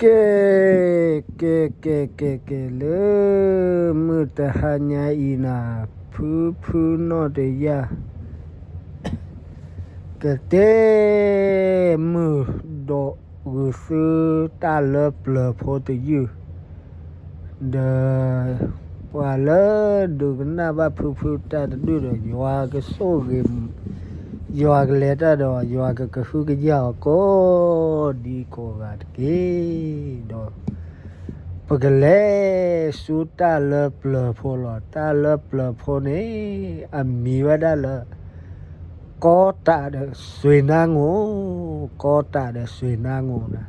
ကဲ, ကဲ, ကဲ, ကဲ, ကဲ, လၢမုၢ်တဟါညါအံၤနၤ, ဖုဖုနီၢ်တယၢ် ကတဲမုာ်ဒီးဂုာ်သုတၢ်လၢပျၢၤဖိတယုၢ်, ဒီး ပှၤလၢဒိကနၣ်ဘၣ်ဖုဖုတၢ်တဒူၣ်ဒီး ယွၤကဆိၣ်ဂ့ၤ, ယွၤကလဲၤတၢ်ဒီး ယွၤကကဟုကယာ်အီၤကိးဒံကိးဂၤတက့ၢ်. ဒီး ပကလဲၤဆူတၢ်လၢပျၢၤဖိလီၤ. တၢ်လၢပျၢၤဖိန့ၣ် အမံၤဝဲဒၣ်လၢ ကီတးဒီးစွ့ၤနါငိၣ်, ကီတးဒီးစွ့ၤနါငိၣ်နၤ,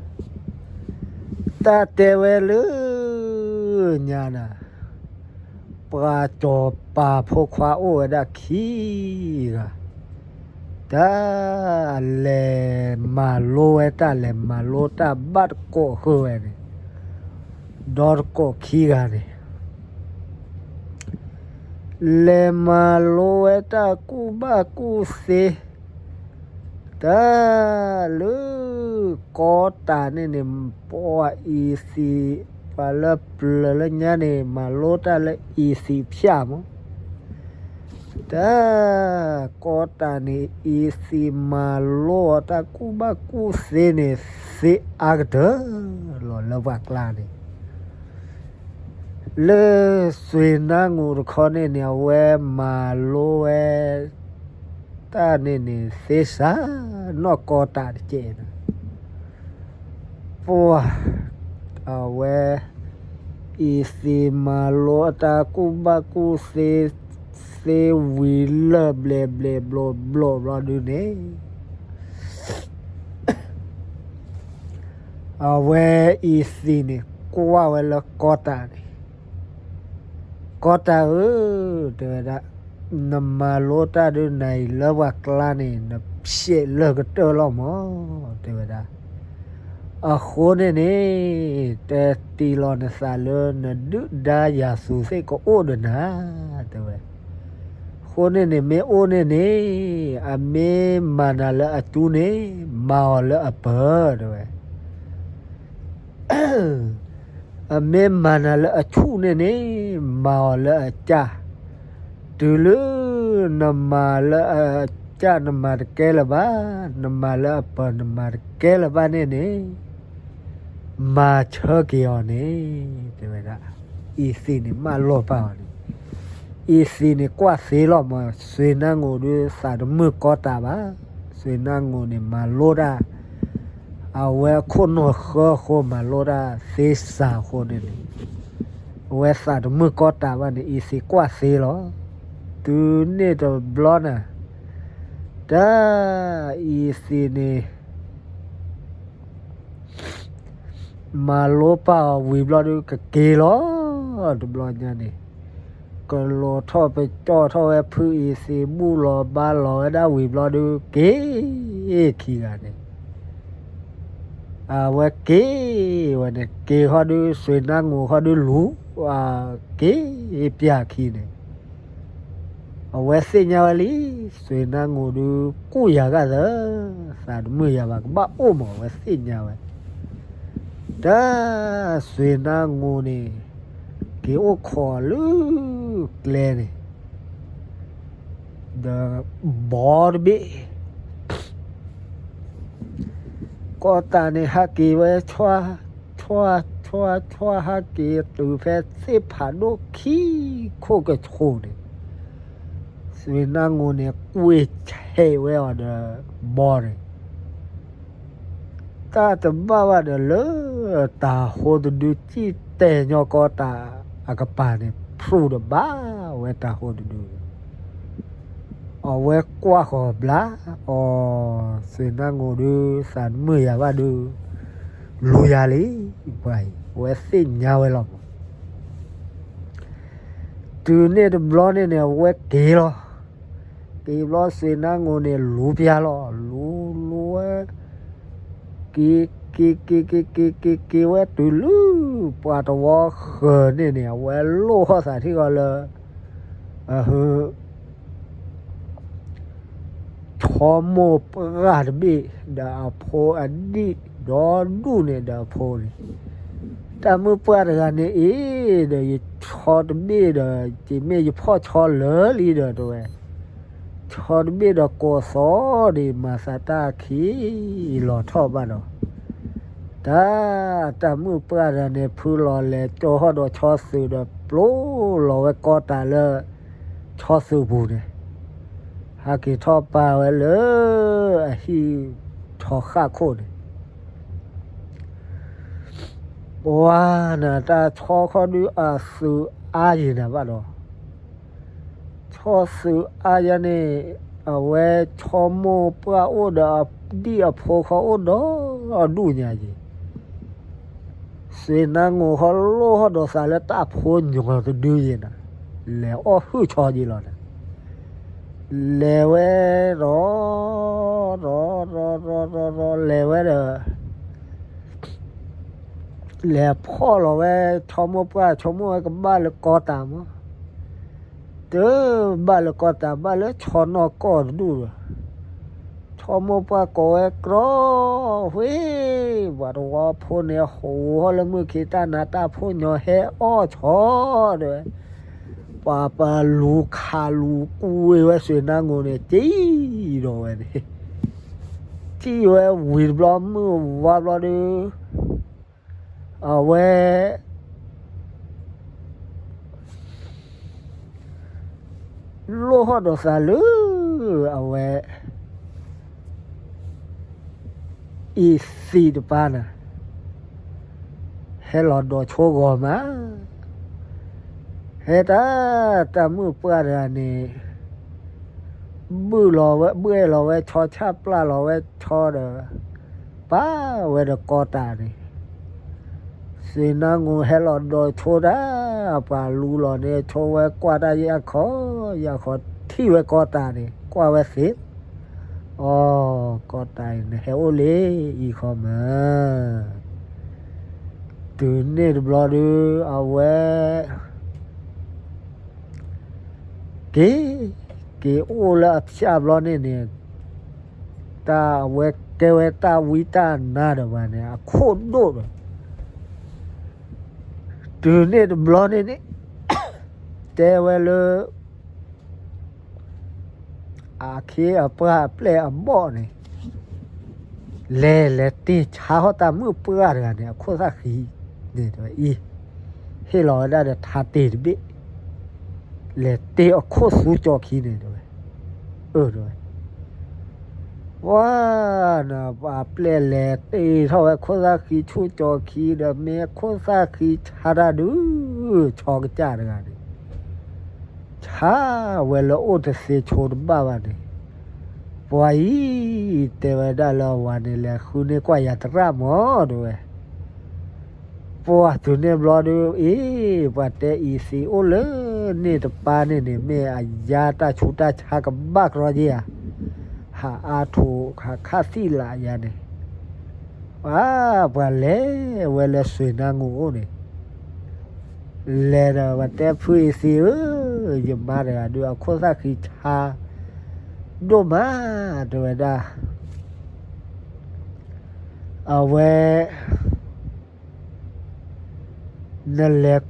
တၢ်တဲဝဲလၢညါနၤ, ပှၤစီၤပၤဖိခွါအိၣ်ဝဲဒၣ်ခံဂၤ, တၢ်လဲၤမၤလိဝဲတၢ် လဲၤမၤလိတၢ်ဘၣ်တကိးဃုာ်ဝဲန့ၣ်, ဒီတကိးခံဂၤန့ၣ် လဲၤမၤလိဝဲတၢ်ကူၣ်ဘၣ်ကူၣ်သ့, တၢ်လၢကီတးန့ၣ်န့ၣ် ပှၤအံၤသံး, ပှၤလၢပျၢၤလၢညါန့ၣ် မၤလိတၢ်လၢအံၤသံးဖၠၣ်မး, တၢ်ကီတးန့ၣ် အံၤသံးမၤလိအီၤတၢ်ကူၣ်ဘၣ်ကူၣ်သ့န့ၣ် သ့အါကတၢၢ်လီၤလၢပှၤကျါန့ၣ် လၢစွ့ၤနါငိၣ်တခီန့ၣ်န့ၣ် အဝဲမၤလိဝဲ တၢ်န့ၣ်န့ၣ် သ့စးနီၢ်ကီတးတကဲးန့ၣ်, ပှၤ အဝဲ အံၤသံးမၤလိအတၢ်ကူၣ်ဘၣ်ကူၣ်သ့ သ့ဝံၤလၢာ်ဘျဲးဘျဲးဘျီဘျီဘျီဒုန့ၣ် အဝဲအံၤသံးန့ၣ် ကွၢ်ဝဲလၢကီတးန့ၣ်, ကီတးဧၢ, တဲဝဲဒၣ်, နမၤလိတၢ်ဒုးနၤအံၤလၢပှၤကျါန့ၣ် နဖျဲးလၢကတၢၢ်လီၤမး, တဲဝဲဒၣ်. အဃိန့ၣ်န့ၣ် တဲတံၢ်လီၤနသးလၢနဒုၣ်ဒါယၤသူးသ့ၣ်ကအိၣ်ဒီးနၤ, တဲဝဲ. အဃိန့ၣ်န့ၣ် မ့ၢ်အိၣ်န့ၣ်န့ၣ် အမ့ၢ်မၤနၤလၢအတူန့ၣ် မၤအီၤလၢအပၢၤ, တဲဝဲ. အမ့ၢ်မၤနၤလၢအဆူၣ်န့ၣ်န့ၣ် မၤအီၤလၢအစၢ်, တုၤလၢနမၤလၢအစၢ် နမၤတကဲလၢၤဘၣ်, နမၤလၢအပၢၤ နမၤတကဲလၢၤဘၣ်န့ၣ်န့ၣ် မၤဆၢက့ၤအီၤန့ၣ် တဲဝဲဒၣ်. အံၤသံးန့ၣ် မၢလီၤပာ်အီၤန့ၣ်, အံၤသံးန့ၣ် ကွၢ်သ့လီၤမး, စွ့ၤနါငိၣ်ဒုး သးတမုာ်ကီတးဘၣ်, စွ့ၤနါငိၣ်န့ၣ် မၤလိတၢ် အဝဲအခိၣ်နူာ်ဃၢအဃိ မၤလိတၢ်သ့စးအဃိန့ၣ်န့ၣ် အဝဲသးတမုာ်ကီတးဘၣ်န့ၣ် အံၤသံးကွၢ်သ့လီၤ. တုၤန့ၣ်တဘျီန့ၣ် တၢ် အံၤသံးန့ၣ် မၤလိပာ်အီၤဝံၤဘျီဒုး ကက့ၤလီၤ. တဘျီညါန့ၣ် ကလီၤထီၣ်ပကၠီၣ်ထီၣ်ဝဲဖုအံၤသံး ဘူၣ်လီၤဘါလီၤဝဲဒၣ်ဝံၤဘျီဒုး က့ၤခံဂၤန့ၣ် အဝဲက့ၤဝဲန့ၣ် က့ၤဃီဒုး စွ့ၤနါငိၣ်ဃီဒုးလူၤ က့ၤပၠးခံန့ၣ် အဝဲသ့ၣ်ညါဝဲလံ, စွ့ၤနါငိၣ်ဒုး ကူၣ်ယၤဂာ်သၢ, သးတမုာ်ယၤဘၣ် ကဘၣ်အိၣ်မး အဝဲသ့ၣ်ညါဝဲ. တၢ် စွ့ၤနါငိၣ်န့ၣ် က့ၤအိၣ်ခိးလၢကျဲန့ၣ် ဒီး ဘီတဘ့ၣ် ကီတးန့ၣ် ဟးက့ၤဝဲ ဆွါ ဆွါ ဆွါ ဆွါ ဟးက့ၤတုၤဖဲသ့ၣ်ဖးဒိၣ်ခံခိၣ်ကဆိးန့ၣ် စွ့ၤနါငိၣ်န့ၣ် ကွ့ၢ်ဆဲးဝဲအီၤဒီး ဘီန့ၣ် တၢ်တဘၣ်ဘၣ်ဒီးလၢ တၤဟိတဒု စံၣ်တဲာ်ညီကီတးအကပၤန့ၣ် ဖျိးတဘၣ်ဝဲတၤဟိတဒု အဝဲကွၢ်ဃီၤဘျါအီၤ စွ့ၤနါငိၣ်ဒုး သးတမုာ်ယၤဘၣ်ဒုး လူၤယၤလံ ပှၤအံၤ အဝဲသ့ၣ်ညါဝဲလီၤမး. တုၤန့ၣ်တဘျီန့ၣ်န့ၣ် အဝဲက့ၤလီၤ. က့ၤဘျီ စွ့ၤနါငိၣ်န့ၣ် လူၤပၠးလီၤ. လူၤလူၤဝဲ က့ၤ က့ၤ က့ၤ က့ၤ က့ၤ က့ၤ က့ၤဝဲတုၤလၢ ပှၤတဝီဃၢၤန့ၣ်န့ၣ် အဝဲလိၣ်ထီၣ်သးထံၣ်ဃီလၢ အ ဆီမိၢ်ပှၢ်တဘ့ၣ် ဒီးအဖိအဒံၣ် ဒီဒူၣ်န့ၣ်ဒီးအဖိန့ၣ်, တၢ်မုၣ်ပှၢ်တဂၤန့ၣ်အံၤဒီး ယဆီတဘ့ၣ်ဒီး က့ၤမ့ၢ်ယဖီၣ်ဆီလၢာ်လံဒီးတဲဝဲ, ဆီတဘ့ၣ်ဒီးကိးသီၣ်ဒီး မၤသးတၢ်ခံ လီၤထီၣ်ဘၣ်ဒီး, တၢ်, တၢ်မုၣ်ပှၢ်တဂၤန့ၣ် ဖုလီၤလဲၤကၠီဟီၣ်ဒီးဆီသုးဒီး ပျိလီၤဝဲကီတးလၢ ဆီသုးပူၤန့ၣ်, ဟးက့ၤထီၣ်ပာ်ဝဲလၢ အဟံၣ်ထီဃၣ်ခိၣ်န့ၣ်, ပှၤနၤ တၢ်ဆီခီဒုးအသုးအါယံၤနၤဘၣ်ဒီး, ဆီသုးအါယၤန့ၣ်, အဝဲဆီမိၢ်ပှၢ်အိၣ်ဒီးအဒံၣ်အဖိဃီအိၣ်ဒီးအဒူၣ်ညါယံၤ, စွ့ၤနါငိၣ်ဃီလိၣ်ဟီၣ်ဒီးသးလၢတၢ်ဖိညီတဒုယံၤနၤ, လဲၤအီၣ်ဟုၣ်ဆီယံၤလီၤနၤ, လဲၤဝဲဒီး ဒီး ဒီး ဒီး ဒီး ဒီး လဲၤဝဲဒီး လဲၤဖီၣ်လီၤဝဲ ဆီမိၢ်ပှၢ် ဆီမိၢ်ဝဲကဘၣ်လၢကီတးမး, တဘၣ်လၢကီတး ဘၣ်လၢဆီနီၢ်ကီၢ်တဒူၣ်ဒီး, ဆီမိၢ်ပှၢ်ကိးဝဲကြီ, ဝ့ၢ်, ပှၤတဝီဖိန့ၣ် ဟိဟီၣ်လၢမုၢ်ခ့တၢ်နါတၢ်ဖိညီဟဲအီၣ်ဆီဒီး, ပှၤပလူၤခးလူၤကွံာ်ဝဲစွ့ၤနါငိၣ်န့ၣ် စံၣ်ဒီးဝဲန့ၣ် စံၣ်ဝဲဝံၤတဘျီမုၢ်ဝါဘျီဒီး, အဝဲ လိၣ်ဟီၣ်ဒီးသးလၢ အဝဲ အံၤသံးတပၤန့ၣ် ဟဲလီၤဒိးဆိဂီၤမး, ဟဲတၢ် တၢ်မုၣ်ပှၢ်တဂၤန့ၣ် ဘုၣ်လီၤဝဲ ဘှဲၣ်လီၤဝဲဆီ ဆၣ်ပျၢ်လီၤဝဲဆီဒီး ပာ်ဝဲဒီးကီတးန့ၣ်, စွ့ၤနါငိၣ်ဟဲလီၤဒိးဆိတၢ် ပှၤလူလီၤန့ၣ် ဆိဝဲကွၢ်တၢ်ယၢ်ခီ ယၢ်ခီ ထံၣ်ဝဲကီတးန့ၣ် ကွၢ်ဝဲသ့, အိ, ကီတးအံၤနဟဲအိၣ်လၢအံၤဃီမး, တုၤန့ၣ်တဘျီဒုး အဝဲ က့ၤ က့ၤအိၣ်လၢအဖၠၣ်ဘျီန့ၣ်န့ၣ်, တၢ်အဝဲကဲဝဲတၢ်ဝံတၢ်နါဒီးပှၤန့ၣ် အခိၣ်ဒိၣ်ဒီး, တုၤန့ၣ်တဘျီန့ၣ်န့ၣ် တဲဝဲလၢ အခ့အပှၢ်အပျဲၢ်အဘီၣ်န့ၣ် လဲၤလဲၤတ့ၢ်ဆါဟီၣ်တၢ်မုၣ်ပှၢ်တဂၤန့ၣ် အခိၣ်သၣ်ဃံန့ၣ် တဲဝဲအံၤ, ဟ့ၣ်လီၤဝဲဒၣ်ဒီးထါတ့ၢ်တဘ့ၣ်, လဲၤတ့ၢ်အခိၣ်သူကၠီခံန့ၣ် တဲဝဲ, အၢ တဲဝဲ, ပှၤ ပှၤပျဲၢ်လဲၤတ့ၢ်ထီၣ်ဝဲခိၣ်သၣ်ဃံဆူၣ်ကၠီခံဒီး မ့ၢ်ခိၣ်သၣ်ဃံဆါတၢ်ဒုး ဆီကစၢ်တဂၤန့ၣ် ဆါဝဲလၢအိၣ်တသ့ဆိတဘၣ်ဘၣ်န့ၣ်, ပှၤအံၤ တဲဝဲဒၣ်လၢအဝၤန့ၣ် လဲၤဃုန့ၢ်ကွၢ်ယၤသရၣ်မး တဲဝဲ, ပှၤတုၤန့ၣ်ဘျီဒုး အ့ ပှၤတဲအံၤသံးအိၣ်လၢန့ၣ်တပၤန့ၣ်န့ၣ် မ့ၢ်အယါတၢ်ဆူးတၢ်ဆါကဘၣ်ကြီက့ဧါ, ဟးအါထူးခးခးသံၣ်လးယါန့ၣ် ပှၤ ပှၤလဲၤဝဲလၢစွ့ၤနါငိၣ်အိၣ်န့ၣ်, လဲၤဒီးပှၤတဲဖုအံၤသံးဧၢ, ယမါတဂၤဒုး အခိၣ်သၣ်ဃံဆါဒိၣ်မး တဲဝဲဒၣ်, အဝဲ နလဲၤ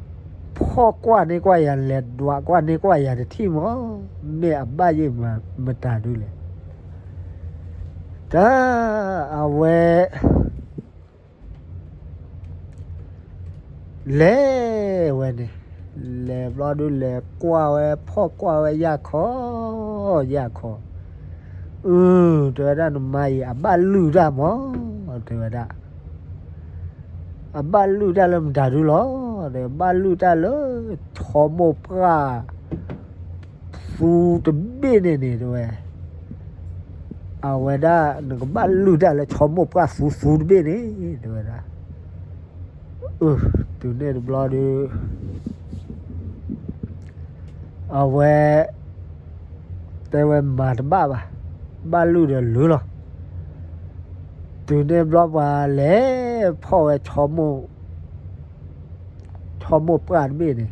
ဖီၣ်ကွၢ်န့ၢ်ကွၢ်ယၤ လဲၤဒွးကွၢ်န့ၢ်ကွၢ်ယၤတထံၣ်မး, မ့ၢ်အဘၣ်ယဲၢ်မတၤဒုလဲၣ်, တၢ် အဝဲ လဲၤဝဲန့ၣ်, လဲၤဘျီဒုး လဲၤကွၢ်ဝဲ ဖီၣ်ကွၢ်ဝဲ ယၢ်ခီ ယၢ်ခီ, အု တဲဝဲဒၣ် နမါအံၤ အဘၣ်လုၢ်တၢ်မး တဲဝဲဒၣ်, အဘၣ်လုၢ်တၢ်လၢမတၤဒုလီၤ, ဘၣ်လုၢ်တၢ်လၢ ဆီမိၢ်ပှၢ် သူတဘ့ၣ်န့ၣ်န့ၣ် တဲဝဲ, အဝဲဒၣ် နကဘၣ်လုၢ်တၢ်လၢဆီမိၢ်ပှၢ်သူသူတဘ့ၣ်န့ၣ် တဲဝဲဒၣ်, အု တုၤန့ၣ်တဘျီဒုး အဝဲ တဲဝဲမၤတဘၣ်ဘၣ်, ဘၣ်လုၢ်ဒီးလုၢ်လီၤ, တုၤန့ၣ်ဘျီပှၤလဲၤဖီၣ်ဝဲ ဆီမိၢ်ပှၢ်တဘ့ၣ်န့ၣ်,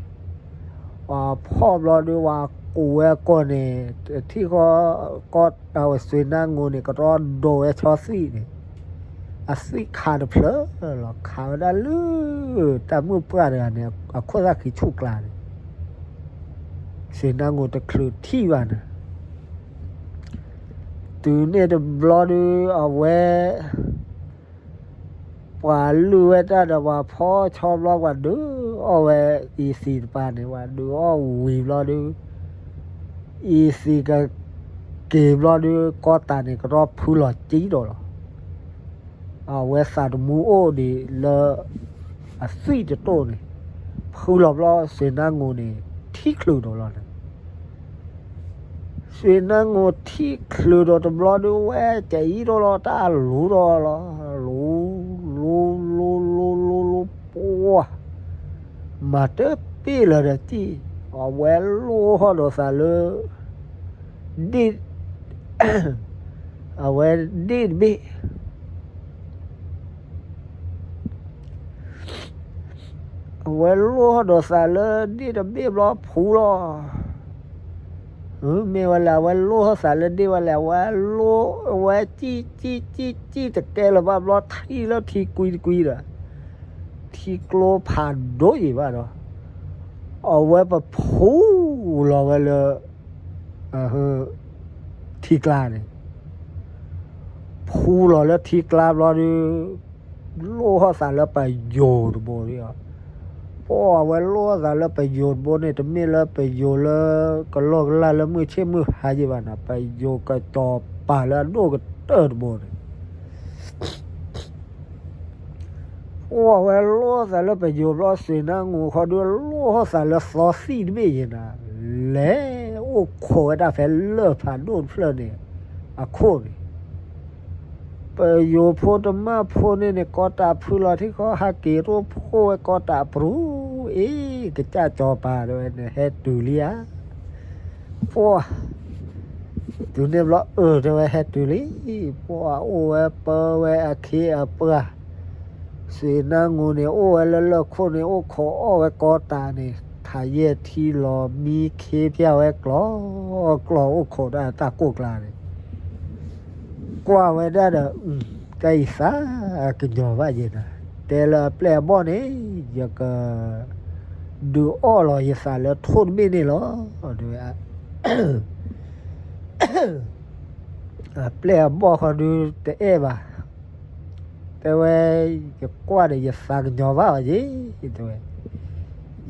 ပှၤဖီၣ်ဘျီဒုး ပှၤကူးဝဲအကိာ်န့ၣ် ထံၣ်ဃီ ကီၢ်အဝဲစွ့ၤနါငိၣ်န့ၣ် ကတီဒိးဝဲဆီသံၣ်န့ၣ်, အသွံၣ်ခးတဖျၢၣ်လီၤ, ခးဝဲဒၣ်လၢ တၢ်မုၣ်ပှၢ်တဂၤန့ၣ် အခိၣ်သၣ်ခံဆူၣ်ကျါန့ၣ်, စံးနါငိၤတချုးထံၣ်ဘၣ်န့ၣ်, တုၤန့ၣ်တဘျီဒုး အဝဲ ပှၤလုၢ်ဝဲတၢ်ဒီးပှၤဖီဆီဘျီ ပှၤဒုးအီၣ်ဝဲအံၤသံးတပၤန့ၣ် ပှၤဒုးအီၣ်ဝံၤဘျီဒုး အံၤသံးကက့ၤဘျီဒုး ကီတးန့ၣ် ကရီဖုလီၤကံဒီးလီၤ. အဝဲသးတမူအိၣ်ဒံးလၢ အသွံၣ်တတိၢ်န့ၣ် ဖုလီၤဘျီ စံးနါငိၤန့ၣ် ထံၣ်ချုးဒီးလီၤန့ၣ် စံးနါငိၤထံၣ်ချုးဒီးတဘျီဒုး ဝဲကအံၤဒီးလီၤ တၢ်လူၤဒီးလီၤ, လူၤ လူၤ လူၤ လူၤ လူၤ ပှၢ် မၤတပ့ၢ်လၢၤဒီးတံၢ်, အဝဲလိၣ်ထီၣ်ဒီးသးလၢ ဒ့ၣ် အဝဲဒ့ၣ်တဘ့ၣ် အဝဲလိၣ်ထီၣ်ဒီးသးလၢဒ့ၣ်တဘ့ၣ်ဘျီဖူလီၤ. မ့ၢ်ဝဲလဲၣ် အဝဲလိၣ်ထီၣ်သးလၢဒ့ၣ်ဝဲလဲၣ်, အဝဲလိၣ် အဝဲစံၣ် စံၣ် စံၣ် စံၣ်တကဲလၢၤဘၣ်ဘျီ ထံၣ်လၢထံကွံတကွံဒီး ထံကျိဖးဒိၣ်ယံၤဘၣ်ဒီး အဝဲပဖူလီၤဝဲလၢ ထံကျါန့ၣ်, ဖူလီၤလၢထံကျါဘျီဒုး လိၣ်ထီၣ်သးလၢပယိၤတဘိလံ, ပှၢ် အဝဲလိၣ်ထီၣ်သးလၢပယိၤတဘိန့ၣ် တမ့ၢ်လၢပယိၤလၢ ကလီၢ်ကလၢ်လၢမုၢ်ဆ့ၣ်မုၢ်ဟါယံၤဘၣ်န့ၣ်, ပယိၤကစီၤပၤလၢအဒိၣ်ကတၢၢ်တဘိန့ၣ် ပှၢ် အဝဲလိၣ်သးလၢပယိၤဘျီ စံးနါငိၤဃီဒုး လိၣ်ထီၣ်သးလၢသီသံၣ်တဘ့ၣ်ယံၤနၤ, လဲၤအိၣ်ခိးဝဲဒၣ်ဖဲလၢၢ်ဖးဒိၣ်တဖျၢၣ်န့ၣ် အခိၣ်န့ၣ်, ပယိၤဖိတမၣ်ဖိန့ၣ်န့ၣ် ကီတးဖုလီၤထံဃီ ဟးက့ၤရိၣ်ဖှိၣ်ဝဲကီတးပြူၤ, အ့ ကစၢ်စီၤပၤတဲဝဲန့ၣ် ဟဲတုၤလံဧါ ပှၢ် တုၤန့ၣ်ဘျီ အၢ တဲဝဲ ဟဲတုၤလံ, ပှၢ် အိၣ်ဝဲပၢဝဲအခ့အပှၤ, စံးနါငိၤန့ၣ် အိၣ်ဝဲလၢလၢၢ်ခိၣ်န့ၣ် အိၣ်ခိးအီၣ်ဝဲကီတးန့ၣ် ထးယဲၢ်ထံလီၤ မံခ့ဖၠၣ်ဝဲကျီ ကျီ အိၣ်ခိးဒၣ်တၢ်ကိၢ်ကျါန့ၣ် ကွၢ်ဝဲဒၣ်ဒီး တၢ်အံၤသးကညီၤဘၣ်ယဲနၤ, တဲလၢအပျဲၢ်အဘီၣ်န့ၣ် ယက ဒုးအီၣ်လီၤယသးလၢထိၣ်တဘ့ၣ်န့ၣ်လီၤ, တဲဝဲ အပျဲၢ်အဘီၣ်ဃီဒုးတအဲၣ်ဘၣ်, တဲဝဲ ယကွၢ်ဒီးယသးကညီၤဘၣ်အီၤယ့, တဲဝဲ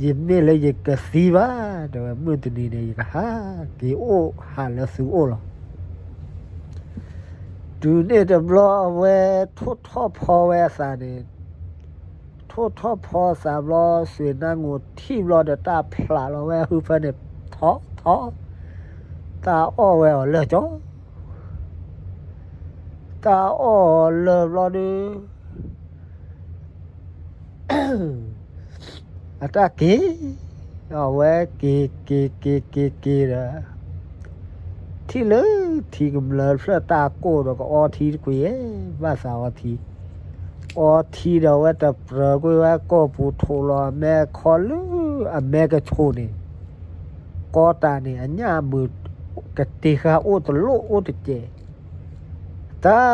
ယမ့ၢ်လၢယကသံဘၣ်, တဲဝဲ မုၢ်တနံၤန့ၣ် ယကဟးက့ၤအိၣ်ဟးလၢသုအိၣ်လီၤ. တုၤန့ၣ်တဘျီအဝဲထိၣ်ထီၣ်ဖီဝဲအသးန့ၣ်, ထိၣ်ထီၣ်ဖီအသးဘျီ စံးနါငိၤထံၣ်ဘျီဒီးတၢ်ဖျးလီၤဝဲဟုဖၢန့ၣ် ထီထီ, တၢ်အီၣ်ဝဲအီၤလၢာ်ကၠီ, တၢ်အီၣ်အီၤလၢာ်ဘျီဒုး အတၢ်က့ၤ, အဝဲက့ၤက့ၤက့ၤက့ၤက့ၤဒီး ထံၣ်လၢထံကမျၢၢ်တဖျၢၣ်တၢ်ကိၢ်ဒီးကအီထံတကွံာ်, ဘၣ်သးအီထံ, အီထံဒီးအဝဲတပြၢၤကွံာ်ဝဲကိာ်ပူၤ ထိးလီၤအမဲခီလၢအမဲကဆိးန့ၣ်, ကီတးန့ၣ် အညၣ်အဘုးကတ့ဃာ်အိၣ်တလိၣ်အိၣ်တစဲး, တၢ်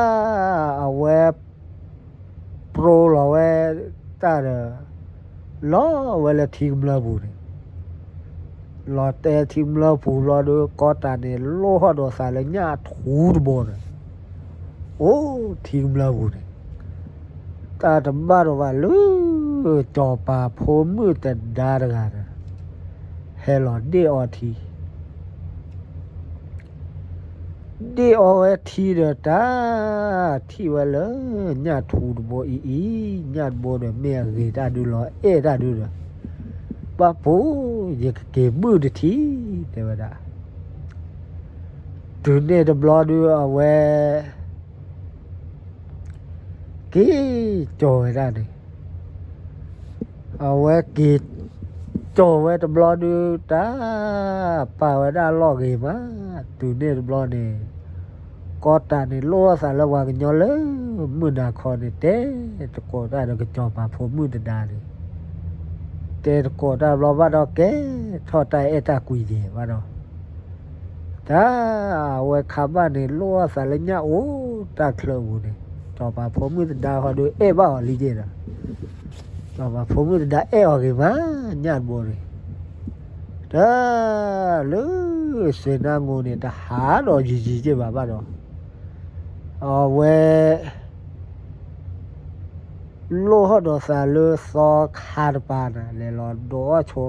အဝဲ ပြိလီၤဝဲတၢ်ဒီး လီၤဝဲလၢထံကမျၢၢ်ပူၤန့ၣ်, လီၤတဲထံကမျၢၢ်ပူၤဘျီဒီး ကီတးန့ၣ် လိၣ်ထီၣ်ဒီးသးလၢညၣ်အထူတဘိန့ၣ်, အိၣ်ထံကမျၢၢ်ပူၤန့ၣ်, တၢ်တဘၣ်ဒီးဘၣ်လၢ စီၤပၤဖိမုၣ်တဒါတဂၤဒီး ဟဲလီၤဒ့ၣ်အီထံ ဒ့ၣ်အီဝဲထံဒီးတၢ် ထံၣ်ဝဲလၢညၣ်ထူတဘိအံၤအံၤ, ညၣ်တဘိဒီးမ့ၢ်အဂ့ၤတၢ်ဒုးလီၤအဲၣ်တၢ်ဒုးဒီး, ဘၣ်ပူၤ ယကက့ၤမုၢ်တထံ တဲဝဲဒၣ်. တုၤန့ၣ်တဘျီဒုးအဝဲ က့ၤကၠီၤဝဲဒၣ်န့ၣ်, အဝဲက့ၤကၠီၤဝဲတဘျီဒုး တၢ်ပာ်ဝဲဒၣ်လီၢ်ဂ့ၤမး, တုၤန့ၣ်တဘျီန့ၣ် ကီတးန့ၣ် လိၣ်အသးလၢပှၤကညီလၢမုၢ်နၤခီန့ၣ် တဲတကိးတၢ်ဒီးကစီၤပၤဖိမုၣ်တဒါန့ၣ်, တဲတကိးတၢ်ဘျီဘၣ်ဒီး ကဲထီၣ်တၢ်အဲၣ်တၢ်ကွံယဲၢ်ဘၣ်ဒီး တၢ်အဝဲခါဘၣ်န့ၣ် လိၣ်အသးလၢညၣ်အိၣ်တၢ်ချၢပူၤန့ၣ်, စီၤပၤဖိမုၣ်သဒါဃီဒုးအဲၣ်ဘၣ်အီၤလံက့ဒီး, စီၤပၤဖိမုၣ်သဒါအဲၣ်အီၤဂ့ၤမး, ညၣ်တဘိန့ၣ်, တၢ်, လၢစွ့ၤနါငိၤန့ၣ် တဟးဒီးယံၤယံၤက့ဘၣ်ဘၣ်ဒီး, အဝဲ လိၣ်ဟီၣ်ဒီးသးလၢသီခါတပၤန့ၣ် လဲၤလီၤဒိးအီၣ်ဆိ,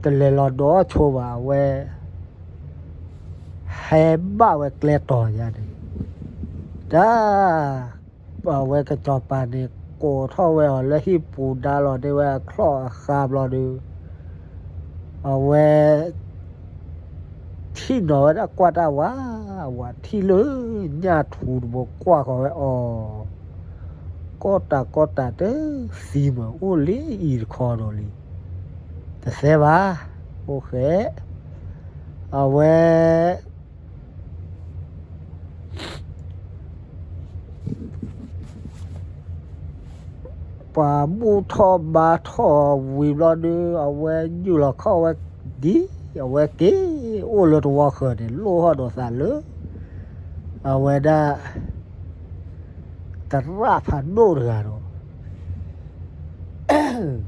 တလဲၤလီၤဒိးအီၣ်ဆိဘၣ် အဝဲ ဟဲဘၣ်ဝဲကျဲတီၤယါန့ၣ်, တၢ်, အဝဲကစီၤပၤန့ၣ် ကိးထီၣ်ဝဲအီၤလၢဟံၣ်ပူၤ ဒါလီၤန့ၢ်ဝဲအချီၣ်အဃါဘျီဒီး အဝဲ ထံၣ်နီၤဝဲဒၣ်ကွၢ်တၢ်ဝးဝး ထံၣ်လၢညၣ်ထူတဘိကွၢ်ဃီၤဝဲအီၤ, ကီၢ်တၢ်ကီၢ်တၢ်တသံမး အိၣ်လၢအံၤတခီဒီးလံ, တသဲဘၣ်, အိၣ်ဃဲ, အဝဲ ပှၤဘူၣ်ထီၣ်ဘါထီၣ်ဝံၤဘျီဒီး အဝဲညူၢ်လီၤခီၣ်ဝဲဒ် အဝဲက့ၤအိၣ်လၢတဝီဃၢၤန့ၣ် လိၣ်ဟီၣ်ဒီးသးလၢ အဝဲဒၣ် သရၣ်ဖးဒိၣ်တဂၤဒီး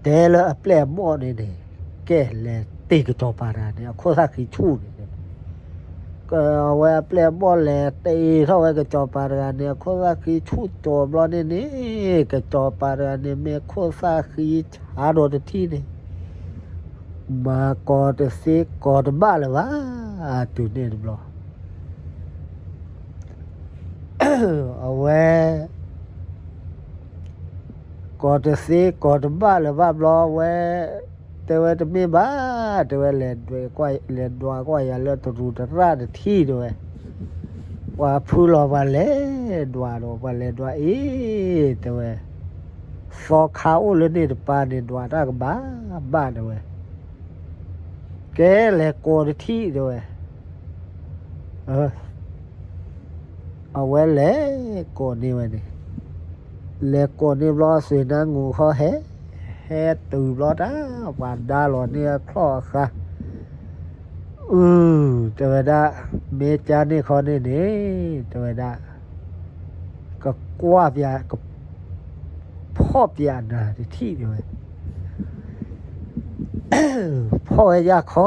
တဲလၢအပျဲၢ်အဘီၣ်န့ၣ်န့ၣ်, ကဲလဲၤတ့ၢ်ကစီၤပၤတဂၤန့ၣ် အခိၣ်သၣ်ဃံဆူၣ်န့ၣ်, အဝဲအပျဲၢ်အဘီၣ်လဲၤတ့ၢ်ထီၣ်ဝဲကစီၤပၤတဂၤန့ၣ် အခိၣ်သၣ်ဃံဆူၣ်ကၠီၤဘျီန့ၣ်န့ၣ်, ကစီၤပၤတဂၤန့ၣ် မ့ၢ်ခိၣ်သၣ်ဃံဆါဒီးတထံၣ်န့ၣ်, မၤကီၤတသ့ကီၤတဘၣ်လၢၤဘၣ်, တုၤန့ၣ်တဘျီ အဝဲ ကီၤတသ့ကီၤတဘၣ်လၢၤဘၣ်ဘျီ အဝဲ တဲဝဲတမ့ၢ်ဘၣ်, တဲဝဲ လဲၤဒွးကွၢ်ယၤလၢတရူးတရၣ်တထံၣ် တဲဝဲ, ပှၤဖုလီၤပှၤလဲၤဒွးဒီး ပှၤလဲၤဒွးအံၤ တဲဝဲ, သီခါအိၣ်လၢန့ၣ်တပၤန့ၣ် ဒွးတၢ်ကဘၣ်ဘၣ် တဲဝဲ, ကဲလဲၤကိးတထံၣ် တဲဝဲ အဝဲလဲၤကိးန့ၢ်ဝဲန့ၣ်, လဲၤကိးန့ၢ်ဘျီ စွ့ၤနါငိၤခီဟဲ, ဟဲတုၤဘျီတၢ် ပှၤဒါလီၤန့ၢ်အချီၣ်အဃါ, အု, တဲဝဲဒၣ်, မ့ၢ်ကါန့ၢ်ခီန့ၣ်န့ၣ်, တဲဝဲဒၣ်, ကကွၢ်ပျး, ကဖီၣ်ပျးနၤတထံၣ် တဲဝဲ ဖီၣ်ဝဲယၢ်ခီ,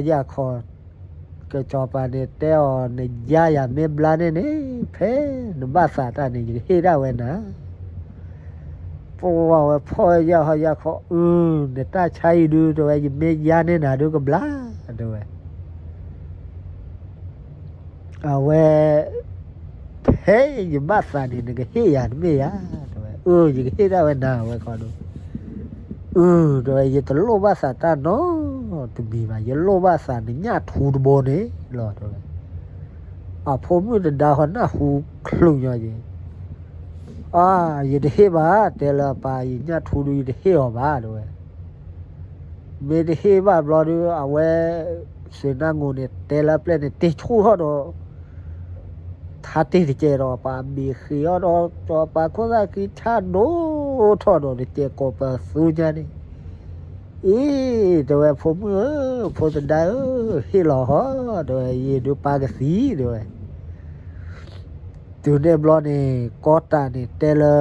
ယၢ်ခီ, ကစီၤပၤန့ၣ်တဲအီၤ နယါယၤမ့ၢ်ဘျါန့ၣ်န့ၣ် ဖဲနဘၣ်သးတၢ်န့ၣ် ယကဟ့ၣ်ဒၣ်ဝဲနၤ, ပဝဲဖီၣ်ဝဲယၢ်ခီယၢ်ခီ, အု, နတၢ်ဆါအံၤဒုး တဲဝဲ ယမ့ၢ်ယါန့ၢ်နၤဒုးကဘျါ, တဲဝဲ အဝဲ, ဖဲယဘၣ်သးန့ၣ် နကဟ့ၣ်ယၤတမ့ၢ်ဧါ, တဲဝဲ, အၢ ယကဟ့ၣ်ဒၣ်ဝဲနၤ အဝဲခီဒုး, အၢ တဲဝဲ ယတလိၣ်ဘၣ်သးတၢ်နီတမံၤဘၣ်, ယလိၣ်ဘၣ်သးနညၣ်ထူတဘိန့ၣ်လီၤ တဲဝဲ, အဖိမုၣ်တဒါဃီနၢ်ဟူချုးညီယဲ, အါ ယတဟ့ၣ်ဘၣ်, တဲလၢအပၢ် ယညၣ်ထူဒုး ယတဟ့ၣ်အီၤဘၣ် တဲဝဲ မ့ၢ်တဟ့ၣ်ဘၣ်ဘျီဒုး အဝဲ စံးနါငိၣ်န့ၣ် တဲလၢအပျဲၢ်န့ၣ် တ့ၢ်ဆူၣ်ထီၣ်ဒီး ထါတ့ၢ်တကဲဒီး ပှၤဘ့ၣ်ဃ့အီၤဒီး စီၤပၤခိၣ်သၣ်ခံဆါဒိၣ်ထီၣ်ဒီး တကဲကိးပသူညါန့ၣ်, အံၤ တဲဝဲ ဖိမုၣ်ဧၢ, ဖိသဒါဧၢ, ဟ့ၣ်လီၤဟီ တဲဝဲ, ယဒုးပၢ်ကသံ တဲဝဲ တုၤန့ၣ်ဘျီန့ၣ် ကီတးန့ၣ် တဲလၢ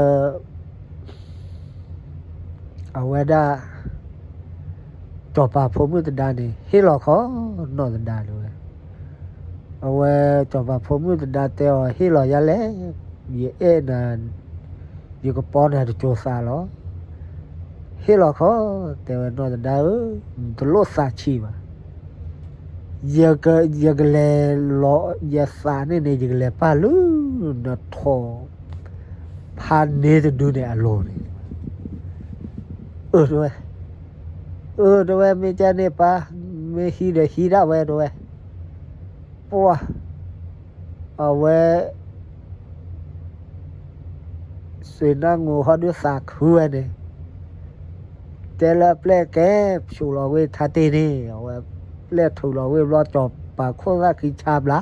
အဝဲဒၣ် စီၤပၤဖိမုၣ်သဒါန့ၣ် ဟ့ၣ်လီၤခီ နီၢ်သဒါ တဲဝဲ, အဝဲ စီၤပၤဖိမုၣ်သဒါတဲအီၤ ဟ့ၣ်လီၤယၤလဲၣ်, ယအဲၣ်နၤ, ယကပီနၤတစိၤသးလီၤ, ဟ့ၣ်လီၤခီ, တဲဝဲ နီၢ်သဒါဧၢ, နတလိၣ်သးဆံးဘၣ် ယကလဲၤလီၤ ယသးန့ၣ်န့ၣ် ယကလဲၤပာ်လၢ နထိး ဖါန့ၢ်တဒုန့ၣ်အလိၤန့ၣ်, အၢ တဲဝဲ, အၢ တဲဝဲ မ့ၢ်ကဲန့ၣ်ပၢ်, မ့ၢ်ဟံးဒီးဟံးဒၣ်ဝဲ တဲဝဲ, ပှၤ အဝဲ စံးနါငိၣ်ဟီဒုးသးခုဝဲန့ၣ်, တဲလၢအပျဲၢ်ကဲ ဆူးလီၤဝဲထါတ့ၢ်န့ၣ်, အဝဲပျဲၢ်ထုးလီၤဝဲဘျီ စီၤပၤခိၣ်သၣ်ခံဆါဘျါ,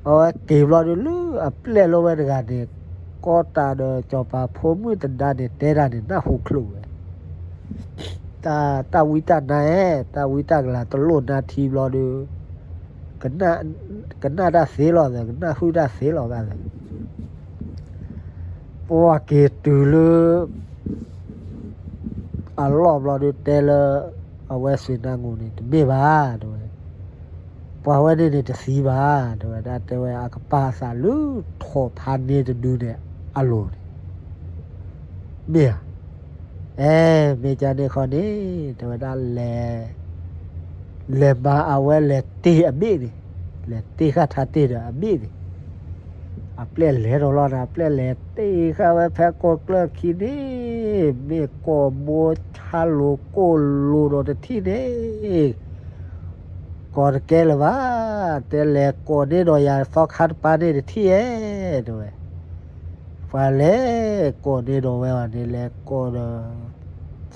အဝဲက့ၤဘျီဒုးလၢအပျဲၢ်လိဝဲတဂၤန့ၣ်, ကီတးဒီးစီၤပၤဖိမုၣ်သဒါန့ၣ် တဲတၢ်န့ၣ် နၢ်ဟူချုးဝဲ တၢ်ဝံတၢ်နါအဲၣ် တၢ်ဝံတၢ်ကလၤတလိၣ်နါထံဘျီဒီး, ကနၣ်တၢ်သ့လီၤသး, ကနၣ်ဟုၣ်တၢ်သ့လီၤသး, ပှၤက့ၤတုၤလၢ အလီၢ်ဘျီဒုးတဲလၢ အဝဲစွ့ၤနါငိၣ်န့ၣ် တမ့ၢ်ဘၣ် တဲဝဲ, ပှၤဝဲန့ၣ်န့ၣ်တသံဘၣ် တဲဝဲဒၣ်, တဲဝဲ အကပာ်အသးလၢထိးဖါန့ၢ်တဒုန့ၣ်အလိၤန့ၣ် မ့ၢ်ဧါ, အဲ မ့ၢ်ကန့ၣ်ဃီန့ၣ် တဲဝဲဒၣ်လဲၤ လဲၤမၤအဝဲလဲၤတ့ၢ်အဘ့ၣ်န့ၣ်, လဲၤတ့ၢ်ဃာ်ထါတ့ၢ်ဒီးအဘ့ၣ်န့ၣ်, အပျဲၢ်လဲၤဒီးလီၤနၤ, အပျဲၢ်လဲၤတ့ၢ်ဃာ်ဝဲဖဲကိးကျၢၢ်ခံန့ၣ်, မ့ၢ်ကိးဘိဆါလိၤကိၢ်လိၤဒီးတထံၣ်န့ၣ် ကိးတကဲလၢၤဘၣ်, တဲလဲၤကိးန့ၢ်ဒီးယၤသီခါတပၤန့ၣ်တထံၣ်ဧဲ, တဲဝဲ, ပှၤလဲၤကိးန့ၢ်ဒီးဝဲအီၤန့ၣ် လဲၤကိးဒီး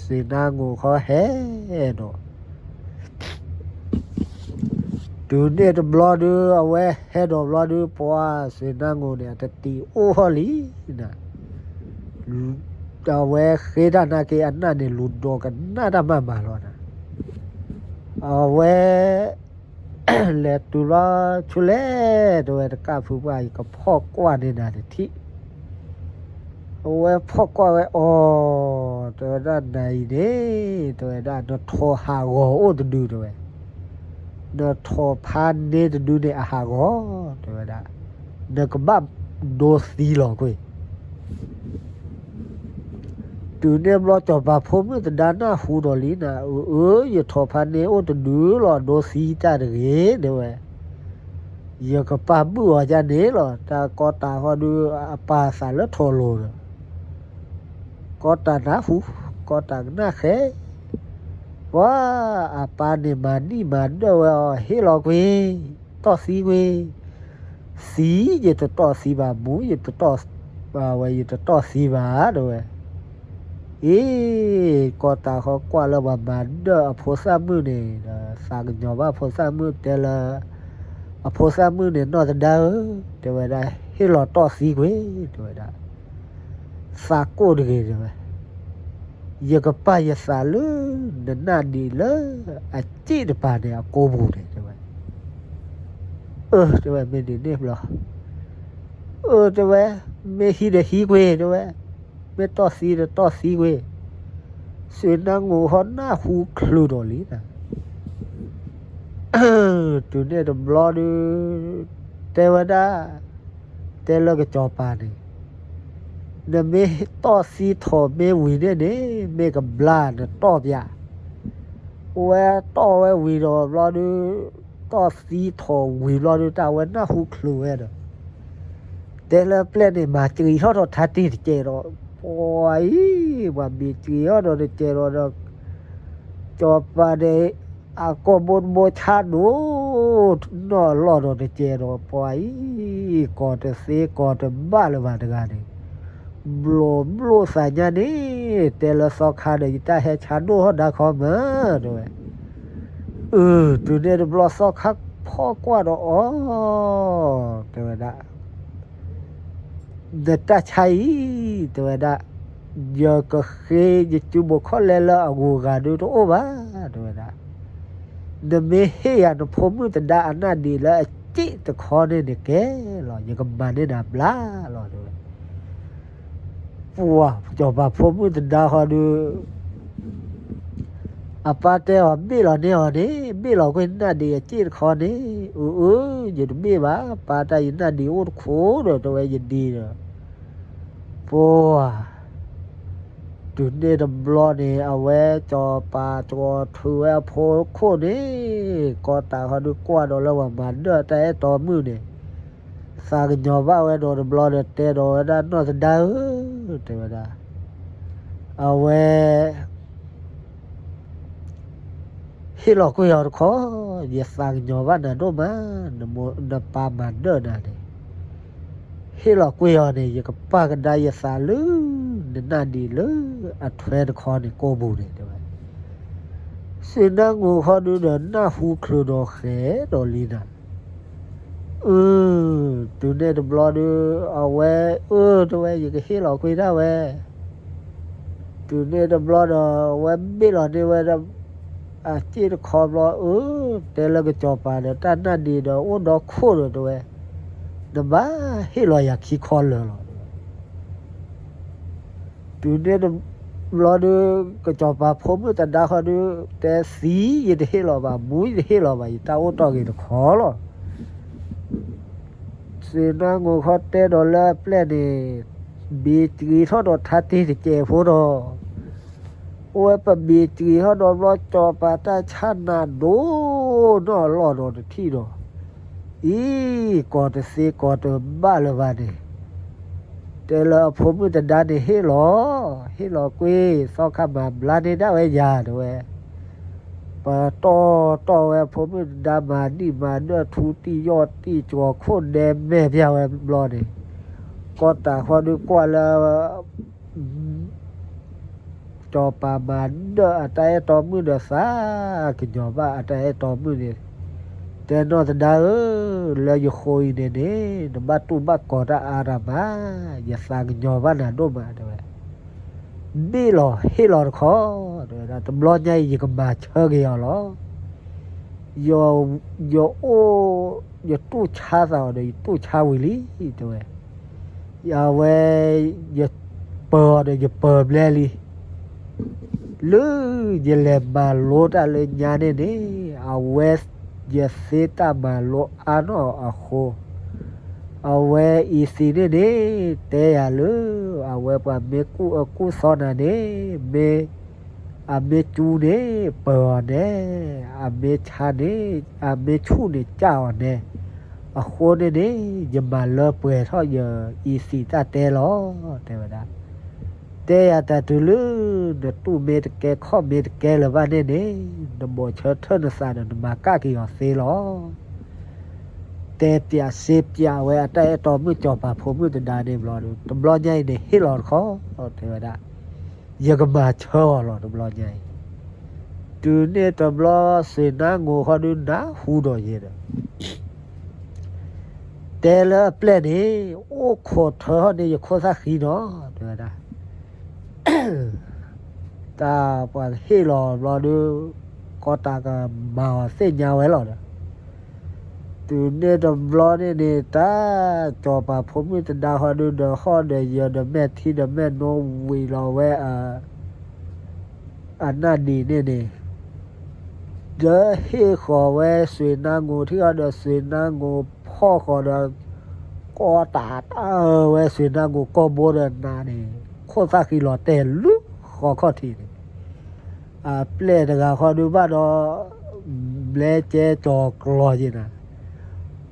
စွ့ၤနါငိၣ်ဃီဟဲဒီး တုၤန့ၣ်တဘျီဒုး အဝဲဟဲဒီးဘျီဒုး ပှၤစွ့ၤနါငိၣ်န့ၣ် အတတံၤအိၣ်ထီၣ်လံနၤ, အဝဲဃ့တၢ်နာ်က့ၤအနၢ်န့ၣ် လူၤဒီးကနၣ်တၢ်မၤမၤလီၤနၤ, အဝဲ လဲၤတုၤလီၤဆူလဲၣ် တဲဝဲ တကၣ်ဖုပှၢ် ယကဖီၣ်ကွၢ်န့ၢ်နၤတထံၣ်, အဝဲဖီၣ်ကွၢ်ဝဲအီၤ, တဲဝဲဒၣ်နၤအံၤန့ၣ် တဲဝဲဒၣ် နထိးဟးဂီၤအိၣ်တဒု တဲဝဲ, နထိးဖါန့ၢ်တဒုန့ၣ်အဟးဂီၤ တဲဝဲဒၣ်, နကဘၣ်ဒိသံလီၤကွံာ် တုၤန့ၣ်ဘျီ စီၤပၤဖိမုၣ်သဒါနၢ်ဟူဒီးလံနၤ, အၢ အၢ ယထိးဖါန့ၢ်အိၣ်တဒုလီၤ ဒိသံတၢ်တဂ့ၤ တဲဝဲ, ယကပာ်ဘုၣ်အီၤဒ်န့ၣ်လီၤ, တၢ်ကီတၢ်ဃီဒုး အပာ်သးလၢထိးလိၤဒီး ကီတၢ်နၢ်ဟူ, ကီတၢ်ကနၣ်ဃဲ, ပှၤအပၢ်န့ၣ်မၤနံၣ်မၤဒၢၣ်ဝဲအီၤ ဟ့ၣ်လီၤကွံာ်, တီၢ်သံကွံာ်, သံယတတီၢ်သံဘၣ်, မူယတတီၢ်, ဝဲယတတီၢ်သံဘၣ် တဲဝဲ, အ့ ကီတၢ်ဃီကွၢ်လၢပှၤမၤဒၢၣ်အဖိသၣ်မုၣ်န့ၣ်ဒီး သးကညီၤဘၣ်ဖိသၣ်မုၣ်တဲလၢ အဖိသၣ်မုၣ်န့ၣ် နီၢ်သဒါဧၢ, တဲဝဲဒၣ် ဟ့ၣ်လီၤတီၢ်သံကွံာ် တဲဝဲဒၣ်, သးကိၢ်တဂ့ၤ တဲဝဲ, ယကပာ်ယသးလၢ နနၢ်ဒံးလၢအစ့ၣ်တပၤန့ၣ် အကိာ်ပူၤန့ၣ် တဲဝဲ, အၢ တဲဝဲ မ့ၢ်ဒ်န့ၣ်ဘျီ အၢ တဲဝဲ, မ့ၢ်ဟံးဒီးဟံးကွံာ် တဲဝဲ, မ့ၢ်တီၢ်သံဒီးတီၢ်သံကွံာ်, စွ့ၤနါငိၣ်ဃီနၢ်ဟူချုးဒီးလံနၤ, တုၤန့ၣ်တဘျီဒုး တဲဝဲဒၣ်, တဲလၢကစီၤပၤန့ၣ်, နမ့ၢ်တီၢ်သံထိးမ့ၢ်ဝံၤန့ၣ်န့ၣ် မ့ၢ်ကဘျါနတီၢ်ပၠး, အဝဲတီၢ်ဝဲဝံၤဒီးဘျီဒုး တီၢ်သံထိးဝံၤဘျီဒုး တၢ်ဝဲနၢ်ဟူချုးဝဲဒီး တဲလၢပျဲၢ်န့ၣ် မၤစှံးထီၣ်ဒီးထါတ့ၢ်တကဲးဒီး ပှၤအံၤ ပှၤမ့ၢ်စှံးထီၣ်ဒီးတကဲးဒီးဒီး စီၤပၤန့ၣ် အကိာ်ဘိတဘိဆါဒိၣ် နီၢ်လီၢ်ဒီးတကဲးဒီး ပှၤအံၤ ကိးတသ့ကိးတဘၣ်လၢၤဘၣ်တဂၤန့ၣ် ဘျိးဘျိးသးညါန့ၣ် တဲလၢသီခါဒီး ယတၢ်ဟဲဆါဒိၣ်ထီၣ်ဒါခီမး တဲဝဲ, အၢ တုၤန့ၣ်တဘျီသီခါဖီၣ်ကွၢ်ဒီးအီၤ တဲဝဲဒၣ် နတၢ်ဆါအံၤ တဲဝဲဒၣ်, ယကဃ့ယစုဘိးခီၣ်လဲလၢအဂုၤအဂၤဒုးတအိၣ်ဘၣ် တဲဝဲဒၣ်, နမ့ၢ်ဟ့ၣ်ယၤနဖိမုၣ်သဒါအနၢ်ဒံးလၢအစ့ၣ်တခီန့ၣ်န့ၣ်ကဲလီၤ ယကမၤန့ၢ်နၤဘျါလီၤ တဲဝဲ ပှၤစီၤပၤဖိမုၣ်သဒါဃီဒုး အပၢ်တဲအီၤ ဘ့ၣ်လီၤန့ၢ်အီၤန့ၣ် ဘ့ၣ်လီၤကွံာ်နၢ်ဒံးအစ့ၣ်တခီန့ၣ် အၢ အၢ ယတဘ့ၣ်ဘၣ် ပၢ်တၢ်ယနၢ်ဒံးအိၣ်တခိၣ်ဒီး တဲဝဲယဒံးဒီး ပှၤ တုၤန့ၣ်တဘျီန့ၣ် အဝဲစီၤပၤတြီၤထုးဝဲအဖိခိၣ်န့ၣ် ကီတၢ်ဃီဒုးကွၢ်ဒီးလၢပှၤမၤဒၢၣ်တၢ်အဲၣ်တီမုၣ်န့ၣ် သးကညီၤဘၣ်ဝဲဒီးတဘျီဒီးတဲဒီးဝဲဒၣ်နီၢ်သဒါဧၢ, တဲဝဲဒၣ်, အဝဲ ဟ့ၣ်လီၤကွံာ်အီၤတခီ, ယသးကညီၤဘၣ်နၤဒိၣ်မး, နပၢ်မၤဒၢၣ်နၤန့ၣ်, ဟ့ၣ်လီၤကွံာ်အီၤန့ၣ် ယကပာ်ကဒါယသးလၢ နနၢ်ဒံးလၢအထွဲတခီန့ၣ် ကိာ်ပူၤန့ၣ် တဲဝဲ, စံးနါငိၣ်ဃီဒုးဒီးနၢ်ဟူချုးဒီးဃဲၤဒီးလံနၤ အၢ, တုၤန့ၣ်တဘျီဒုး အဝဲ အၢ တဲဝဲ ယကဟ့ၣ်လီၤကွံာ်ဒၣ်ဝဲ, တုၤန့ၣ်တဘျီဒီး အဝဲဘ့ၣ်လီၤန့ၢ်ဝဲဒၣ် အစ့ၣ်တခီဘျီ အၢ တဲလၢကစီၤပၤဒီး တၢ်နၢ်ဒံးဒီး အိၣ်ဒီခိၣ်ဒီးတဲဝဲ, နဘၣ်ဟ့ၣ်လီၤယၤခံခီလၢာ်လီၤ. တုၤန့ၣ်တဘျီဒုး ကစီၤပၤဖိမုၣ်သဒါဃီဒုး တဲသံ, ယတဟ့ၣ်လီၤဘၣ်, မူယတဟ့ၣ်လီၤဘၣ်, ယတၢ်အိၣ်တီၢ်ဂ့ၤတခီလီၤ. စူနါငိၤခီတဲဒီးလၢအပျဲၢ်န့ၣ်, ဘ့ၣ်တဂ့ၤထီၣ်ဒီးထါတ့ၢ်တကဲးဖိဒီး, အိၣ်ဝဲပဘ့ၣ်တဂ့ၤထီၣ်ဒီးဘျီ စီၤပၤတၢ်ဆၣ်နးဒိၣ်နီၢ်အလီၢ်ဒီးတထံၣ်ဒီး, အံၤ ကီၢ်တသ့ကီၢ်တဘၣ်လၢၤဘၣ်န့ၣ်, တဲလၢအဖိမုၣ်သဒါန့ၣ် ဟ့ၣ်လီၤ, ဟ့ၣ်လီၤကွ့ၢ်, သီခါမၤဘျါန့ၢ်ဒၣ်ဝဲယၤတဲဝဲ. ပတီၢ်တီၢ်ဝဲအဖိမုၣ်သဒါ မၤဒံၣ်မၤဒၢၣ် ထူတံၢ်ယီၢ်တံၢ် ကီၤခိၣ်ဒဲမဲာ်ဖၠါဝဲဘျီန့ၣ်, ကီၢ်တၢ်ဃီဒုးကွၢ်လၢ စီၤပၤမၤဒၢၣ်အတၢ်အဲၣ်တီမုၣ်ဒီးသးကညီၤဘၣ်အတၢ်အဲၣ်တီမုၣ်န့ၣ်, တဲနီၢ်သဒါဧၢ, လၢယဃိအံၤန့ၣ်န့ၣ် နဘၣ်တူၢ်ဘၣ်ကီၤတၢ်အါတၢ်မး, ယသးကညီၤဘၣ်နၤဒိၣ်မးတဲဝဲ. ဘ့ၣ်လီၤဟ့ၣ်လီၤတခီ, တဲဝဲဒၣ် တဘျီညါအံၤ ယကမၤဆၢက့ၤအီၤလီၤ. ယအိၣ်, ယတူၢ်ဆါသးအီၤဒီး ယတူၢ်ဆါဝံၤလံ တဲဝဲ. အဝဲ ယပၢၤအီၤဒီး ယပၢၤဘျဲလံ. လၢယလဲၤမၤလိတၢ်လၢညါန့ၣ်န့ၣ်, အဝဲ ယသ့တၢ်မၤလိအါနီၢ်အဃိ, အဝဲအံၤသံးန့ၣ်န့ၣ် တဲယၤလၢ အဝဲပှၤမ့ၢ်ကူၣ်အၢကူၣ်သီနၤန့ၣ်, မ့ၢ် အမ့ၢ်ကၠူန့ၣ် ပၢၤအီၤနဲ, အမ့ၢ်ဆါန့ၣ်, အမ့ၢ်ဆူၣ်န့ၣ် ကၢ်အီၤနဲ, အဃိန့ၣ်န့ၣ် ယမၤလၢပှဲၤထီၣ်ယအံၤသံးတၢ်တဲလီၤ တဲဝဲဒၣ်. တဲယၤတၢ်တုၤလၢ နတူၢ်မ့ၢ်တကဲ ခီၣ်မ့ၢ်တကဲလၢၤဘၣ်န့ၣ်န့ၣ်, နဘိးဆၢထၢၣ်နသးဒီး နမၤကၣ်က့ၤအီၤသ့လီၤ. တဲပၠးစ့ပၠးဝဲအတၢ်အဲၣ်တီမုၣ် စီၤပၤဖိမုၣ်သဒါန့ၣ်ဘျီဒီး တဘျီညါအံၤန့ၣ် ဟ့ၣ်လီၤတခီ တဲဝဲဒၣ်. ယကမၤဆၢအီၤလီၤ တဘျီညါအံၤ. တုၤန့ၣ်တဘျီ စူနါငိၤဃီဒုးနၢ်ဟူဒီးယဲဒီး တဲလၢအပျဲၢ်န့ၣ် အိၣ်ခိးထၢဟီၣ်န့ၢ်ယခိၣ်သၣ်ဃံနီၤ တဲဝဲဒၣ်. တၢ်ပှၤဟ့ၣ်လီၤဘျီဒီး ကီၢ်တၢ်ကမၤအီၤသ့ၣ်ညါဝဲလီၤဒီး တုၤန့ၣ်တဘျီန့ၣ်န့ၣ် တၢ်စီၤပၤဖိမုၣ်သဒါဃီဒုး ဒီးဟီၣ်ဒီးယၢၤ ဒီးမဲာ်ထံဒီးမဲာ်နိ ဝံၤလီၤဝဲ အနၢ်ဒံးန့ၣ်န့ၣ် ဒီးဟ့ၣ်ဃီၤဝဲစူနါငိၤထံဃီဒီး စူနါငိၤဖီၣ်ဃီၤဒီး ကီၢ်တၢ်တၢ်အၢဝဲ စူနါငိၤကီၢ်ဘိဒီးနၤန့ၣ် ခိၣ်သၣ်ဃံလီၤတဲာ်လၢဃီခီၣ်ထံးန့ၣ် အပျဲၢ်တဂၤဃီဒုးဘၣ်ဒီး ဘျဲကဲကၠီၤကျီၤယဲနၤ,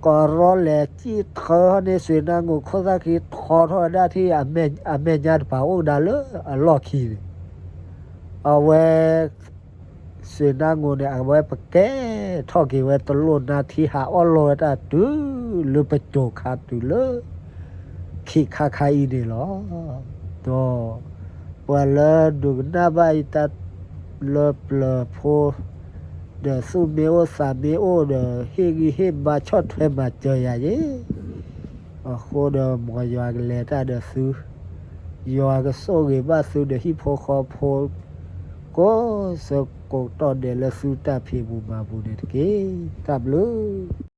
ကရီလဲၤစံၣ်ထၢဟီၣ်န့ၢ် စူနါငိၤခိၣ်သၣ်ဃံထီထီၣ်ဝဲဒၣ်ထံၣ် အမဲာ်ညါတပၤအိၣ်ကဒါလၢအလီၢ်ခံန့ၣ်, အဝဲ စူနါငိၤန့ၣ် အဝဲပကဲထီၣ်က့ၤဝဲတလိၣ်နါထံ ဟးအီၣ်လီၤဝဲတၢ်တုၤလၢပစိၤခါတုၤလၢ ခံခါခါအံၤန့ၣ်လီၤ. ဒီး ပှၤလၢဒိကနၣ်ဘၣ်ယတၢ်လၢပျၢၤဖိ ဒီးသူၣ်မ့ၢ်အိၣ်သးမ့ၢ်အိၣ်ဒီး ဟ့ၣ်ဂံၢ်ဟ့ၣ်ဘါဆီၣ်ထွဲမၤစၢၤယၤယဲ အဃိဒီးမ်ယွၤကလဲၤတၢ်ဒီးသု, ယွၤကဆိၣ်ဂ့ၤဘၣ်သုဒီးဟံၣ်ဖိဃီဖိ ကိးဆၢကိးတီၢ်ဒဲးလၢသုတၢ်ဖံးမူမၤမူန့ၣ်တက့ၢ်. တၢ်ဘျုး